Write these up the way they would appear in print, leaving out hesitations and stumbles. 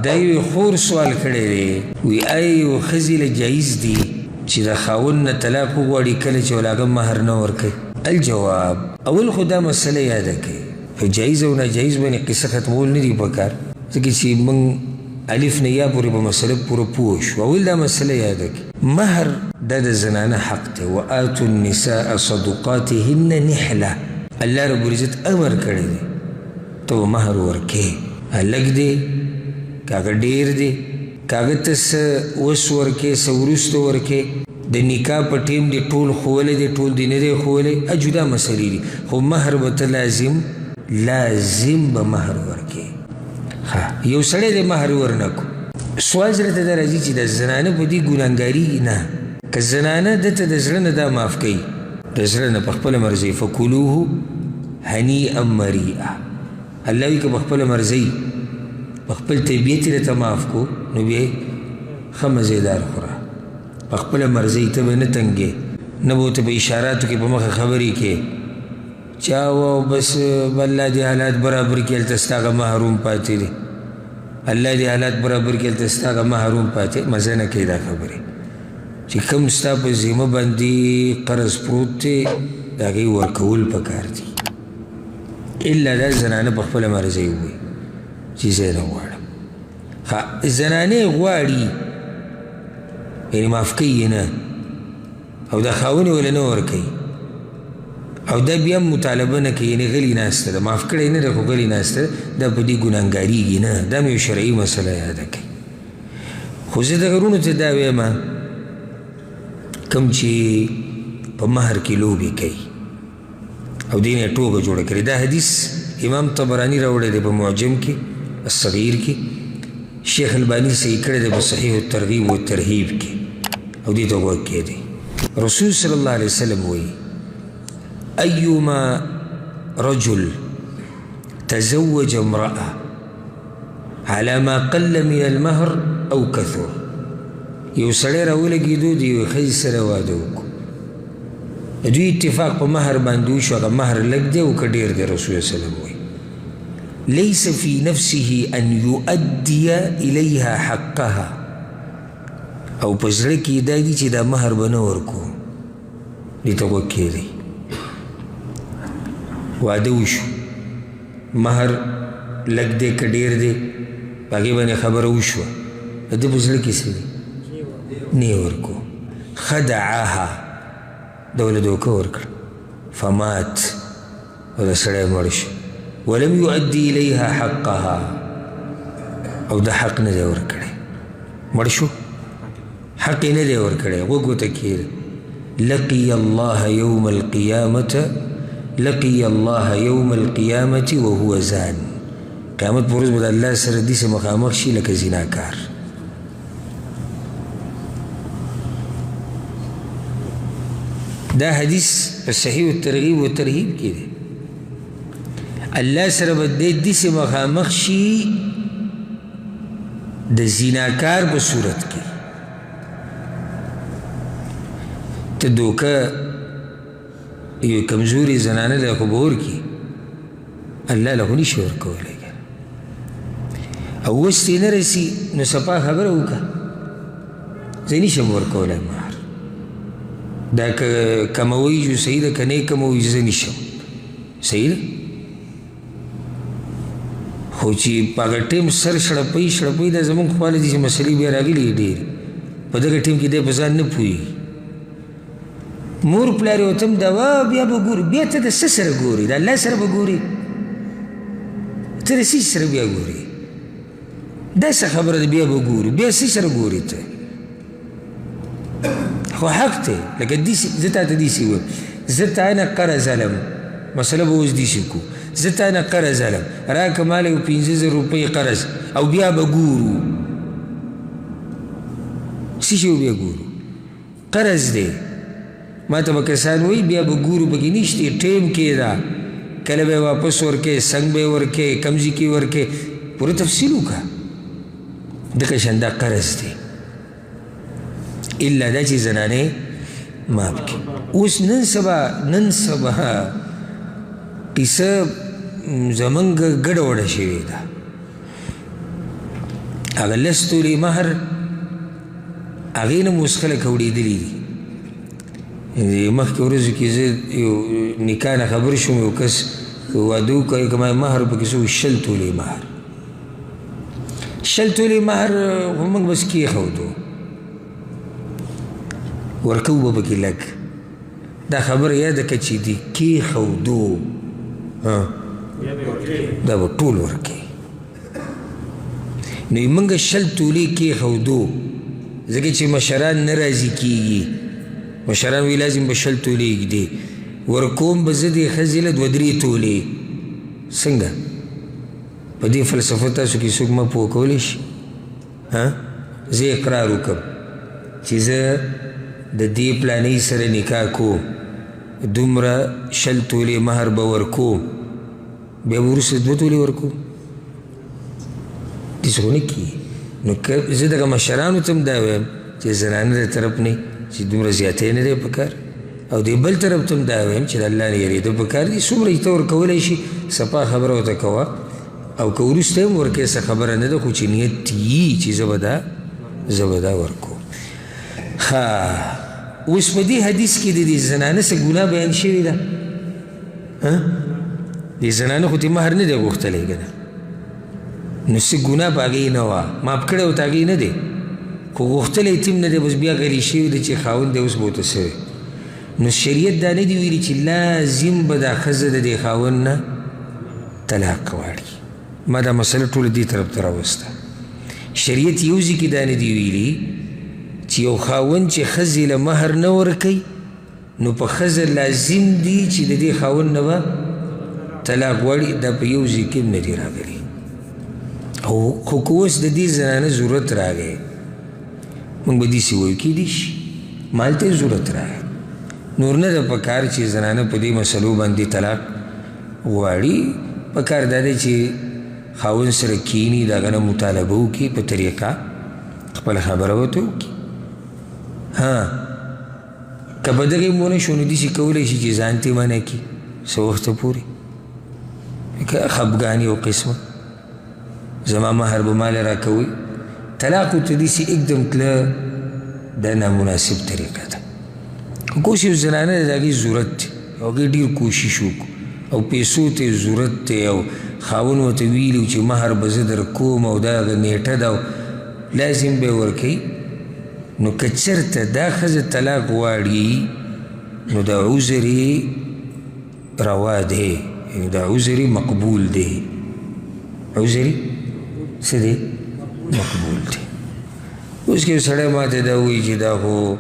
دا یوې خور سوال کړی دی وی آیا یو ښځې له جایز دي چې د خاوند نه طلاق وغواړي کله چې ول هغه مهر نه ورکوي؟ الجواب، اول خو دا مسله یاده کړئ په جایز او ناجایز باندې قصه ختمول نه دي پکار، ځکه چې موږ الف نه یا پورې په مسله پوره پوه شو. اول دا مسله یاده کړئ، مهر دا د زنانه حق دی، وآتوا النساء صدقاتهن نحله، الله رب العزت امر کړی دی ته به مهر ورکې، لږ دی که هغه ډېر دی، که هغه ته څه اوس ورکې څه وروسته ورکې، د نکاح په ټیم دې ټول ښوولی دی ټول دې نه دی ښوولی، جدا مسلې دي، خو مهر به ته لازم لازم به مهر ورکې. ښه یو سړی دی مهر ورنه کړو، سوال زړه ته دا راځي چې د زنانه په دې ګناهګارېږي؟ نه، که زنانه ده ته د زړه نه دا معاف کوي، د زړه نه په خپله مرضي، فکلوه هنیئا مریئا، الله وایي که په خپله مرضي په خپل طبیعت یې درته معاف کړو نو بیا ښه مزیدار خوره، په خپله مرضي ته به نه تنګې، نه به ورته په اشاراتو کې په مخه خبرې کې چا و بس الله دې حالات برابر کړي، هلته ستا هغه مهر هم پاتې دی، الله دې حالات برابر کړي، هلته ستا هغه مهر هم پاتې. مزه نه کوي دا خبرې چې کوم ستا په ذمه باندې قرض پروت دی د هغې ورکول پکار دي، الا دا زنانه په خپله مرضۍ ووایي چې زه یې نه غواړم. ښه زنانې غواړي یعنې معاف کوي یې نه، او دا خاوند یې وله نه ورکوي، او دا بیا هم مطالبه نه کوي، یعنې غلي ناسته ده، معاف کړی نه ده خو غلي ناسته ده، دا په دې ګناهګارېږي نه. دا مې یو شرعي مسله یاده کړئ. خو زه دغه وروڼو ته دا وایم کوم چې په مهر کې لوبې کوي او دې نه یې ټوکه جوړه کړې، دا حدیث امام طبراني راوړی دی په معجم کې الصغیر کې، شیخ الباني صحیح کړی دی په صحیح الترغیب والترهیب کې، او دې ته غوږ کېږدئ. رسول صلی الله علیه وسلم وایي ایما رجل تزوج امرأة على ما قل من المهر او کثر، یو سړی راولګېدو د یوې ښځې سره واده وکړو، د دوی اتفاق په مهر باندې وشو، هغه مهر لږ دی او که ډېر دی، رسول الله صلی الله علیه وسلم وایي ليس في نفسه أن يؤدي إليها حقها، او په زړه کې دا دي چې دا مهر به نه ورکو، دې ته غوږ کښېږدئ. واده وشو، مهر لږ دی که ډېر دی، په هغې باندې خبره وشوه، د ده په زړه کې څه دي؟ نه یې ورکو. خدعها، ده له دوکه ورکړه، فمات، او دا سړی مړ شو، ولم يؤدي إليها حقها، او د حق نه دی ورکړی، مړ شو حق یې نه دی ورکړی. غوږ ورته کښېږده، لقي الله يوم القيامة لقي الله يوم القيامة وهو زان، قیامت پر ورځ به د الله سره داسې مخامخ شي لکه زناکار. دا حدیث په صحیح الترغیب و ترهیب کې دی. الله سره به دی داسې مخامخ شي د زناکار په صورت کې. ته دوکه یو کمزوري زنانه له خو به ورکړي، الله له خو نشي ورکولی، او وس دې نه رسي نو صفا خبره وکړه، زه نشم ورکولی مهر، دا که کموي جو صحیح ده، که نه یې کموي زه نشم، صحیح ده. خو چې په هغه ټایم سر شړپوي شړپوي، دا زموږ خواله داسې مسلې بیا راغلي ډېرې، په دغه ټایم کې دی په ځان نه پوهېږي. مور پلار یې ورته هم دا وه، بیا به ګوري، بیا ته د څه سره ګوري؟ د الله سره به ګوري، ته د څه سره بیا ګوري؟ دا څه خبره ده؟ بیا به ګوري، بیا څه سره ګوري ته؟ خو حق دی، لکه داسې زه تا ته داسې وایم، زه تا نه قرض علم، مسله به اوس داسې کړو، زه تا نه قرض علم، راکړه ماله یو 5000 روپۍ قرض او بیا به ګورو. څه شي بیا ګورو؟ قرض دی. ما ته به کسان وایي بیا به ګورو، پکې نشته، ټایم کې ده، کله به یې واپس ورکې، څنګه به یې ورکې، کوم ځای کې ورکې، پوره تفصیل وکړه. دغه شان دا قرض دی، الا دا چې زنانې معاف کړي. اوس نن سبا قصه زمونږ ګډه وډه شوې ده. هغه لس تولې مهر هغې نه هم اوس خلک اوړېدلي دي. مخکې ورځو کې زه یو نکاح نه خبر شوم، یو کس واده وکړ، که ما مهر پکې څه و، 20 تولې مهر، 20 تولې مهر خو موږ بس کېښودو، ورکوو به پکې لږ. دا خبره یاده کړه چې دې کېښودو دا به ټول ورکوي. نو موږ 20 تولې کېښودو، ځکه چې مشران نه راضي کېږي، مشران وایي لازم به 20 تولې ږدي، ورکوم به زه دې ښځې له 2-3 تولې. څنګه په دې فلسفه تاسو کې څوک ما پوه کولی شي؟ زه اقرار وکړم چې زه د دې پلانۍ سره نکاح کوم، دومره 20 تولې مهر به ورکوم، بیا به وروسته 2 تولې ورکوم، داسې خو نه کېږي. نو که زه دغه مشرانو ته هم دا وایم چې زنانه د طرف نه چې دومره زیاتی نه دی پکار، او دې بل طرف ته هم دا وایم چې د الله نه یېرېده پکار دي، څومره چې ته ورکولی شي صفا خبره ورته کوه، او که وروسته هم ورکوې څه خبره نه ده، خو چې نیت یي چې زه به دا ورکوم. ښه، اوس په دې حدیث کې د دې زنانه څه ګناه بیان شوې ده؟ دې زنانه خو ترې مهر نه دی غوښتلی که نه، نو څه ګناه په هغې نه وه، معاف کړی ورته هغې نه دی، خو غوښتلی یې هم نه دی، بس بیا غلی شوی دی چې خاوند دی اوس به ورته څه وي. نو شریعت دا نه دی ویلي چې لازم به دا ښځه د دې خاوند نه طلاق غواړي. ما دا مسله ټوله دې طرف ته راوسته. شریعت یو ځای کې دا نه دی ویلي چې یو خاوند چې ښځې له مهر نه ورکوي نو په ښځه لازم دی چې د دې خاوند نه به طلاق غواړي، دا په یو ځای کې هم نه دی راغلی. خو که اوس د دې زنانه ضرورت راغی، موږ به داسې وایو کېدای شي مال ته یې ضرورت راغی، نور نه ده په کار چې زنانه په دې مسلو باندې طلاق غواړي. په کار دا دی چې خاوند سره کښېني، د هغه نه مطالبه وکړي، په طریقه خپله خبره ورته وکړي. که په دغې هم ونه شو نو داسې کولی شي چې ځان ترې منع کړي څه وخته پورې، که خفګان یو قسمه زما مهر به ماله راکوي، طلاق ورته داسې اکدم تله، دا نامناسب طریقه ده. خو که اوس یو زنانه ده د هغې ضرورت دی، او هغې ډېر کوشش وکړو او پیسو ته یې ضرورت دی، او خاوند ورته ویلي چې مهر به زه در کوم او دا هغه نېټه ده او لازم به یې ورکوي، نو که چېرته دا ښځه طلاق غواړي نو دا عذر یې روا دی، یعنې دا عذر یې مقبول دی. عذر یې څه دی؟ مقبول دی. اوس که یو سړی ما ته دا وایي چې دا خو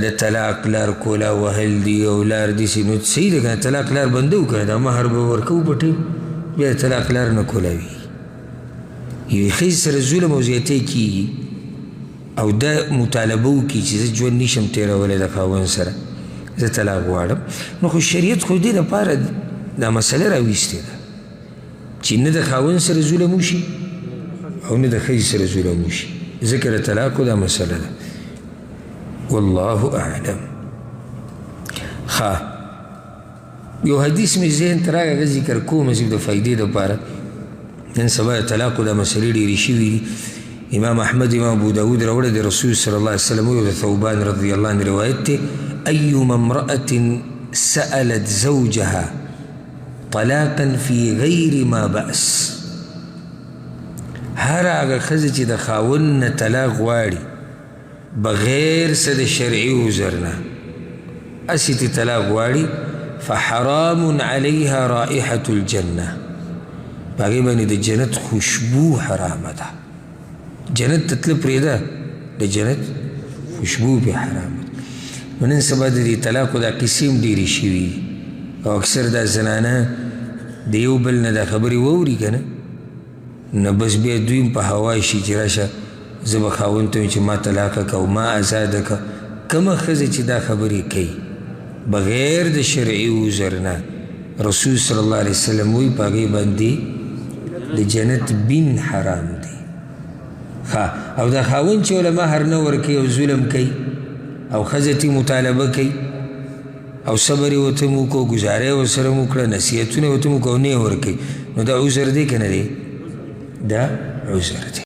د طلاق لار کولا وهل دي او لار داسې، نو صحیح ده که نه، طلاق لار بنده وکړه، دا مهر به ورکوو په ټیم، بیا د طلاق لار نه کولاوي. یوې ښځې سره ظلم او زیاتی کېږي او دا مطالبه وکړي چې زه ژوند نشم تېرولی د خاوند سره، زه طلاق غواړم، نو خو شریعت خو دې دپاره دا مسله راویستې ده چې نه د خاوند سره ظلم وشي او نه د ښځې سره ظلم وشي، ځکه د طلاقو دا مسله ده. والله اعلم. ښه، یو حدیث مې ذهن ته راغی، هغه ذکر کوم زه د فایدې دپاره. نن سبا د طلاقو دا مسلې ډېرې شوي دي. امام احمد امام ابو داود راوړی د رسول صلی الله علیه وسلم یو د ثوبان رضی الله عنه روایت دی، ایما امرأة سألت زوجها طلاقا في غیر ما بأس، هر هغه ښځه چې د خاوند نه طلاق غواړي بغیر څه د شرعي عذر نه، هسې ترې طلاق غواړي، فحرام علیها رائحة الجنة، په هغې باندې د جنت خوشبو حرامه ده. جنت ته تله پرېږده، د جنت خوشبو پرې حرامه ده. نو نن سبا د دې طلاقو دا قصې هم ډېرې شوي، او اکثر دا زنانه د یو بل نه دا خبرې واوري که نه، نو بس بیا دوی هم په هوا شي چې راشه زه به خاوند ته وایم چې ما طلاقه کړه او ما ازاده کړه. کومه ښځه چې دا خبرې کوي بغیر د شرعي عذر نه، رسول صلی الله علیه وسلم وایي په هغې باندې د جنت بین حرام دی. ښه، او دا خاوند چې له مهر نه ورکوي او ظلم کوي او ښځه ترې مطالبه کوي او صبر یې ورته هم وکړو، ګزاره یې ورسره هم وکړه، نصیحتونه یې ورته هم وکړو او نه یې ورکوي، نو دا عذر دی که نه دی؟ دا عذر دی.